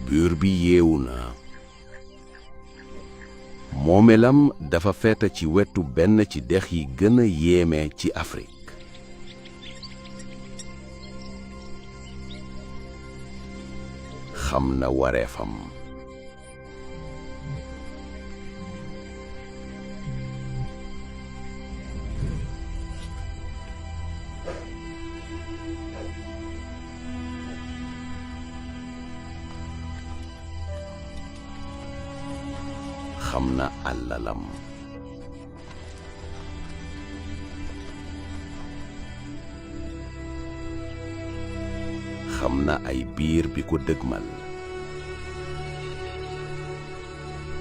buur bi yeewu na moomelam dafa feeta ci wetu benn ci dex yi gën a yéeme ci Afrique xam na wareefam xam na àllalam xam na ay biir bi ko dëgmal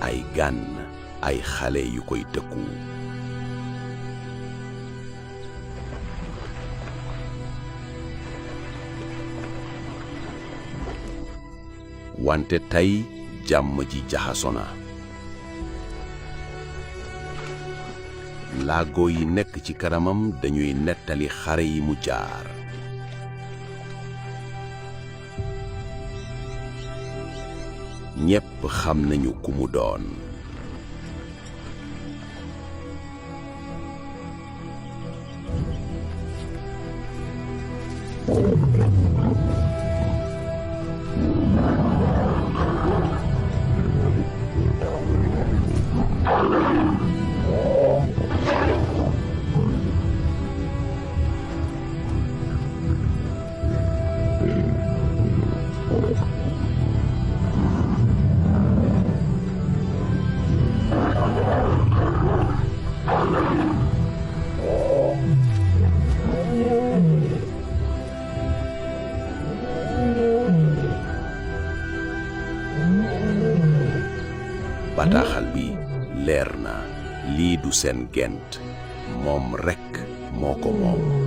ay gan ay xale yu koy tëkku wante tey jàmm ji jaxaso na laago yi nekk ci kanamam dañuy nettali xare yi mu jaar ñépp xam nañu ku mu doon bataaxal bi leer na lii du seen gent moom rekk moo ko moom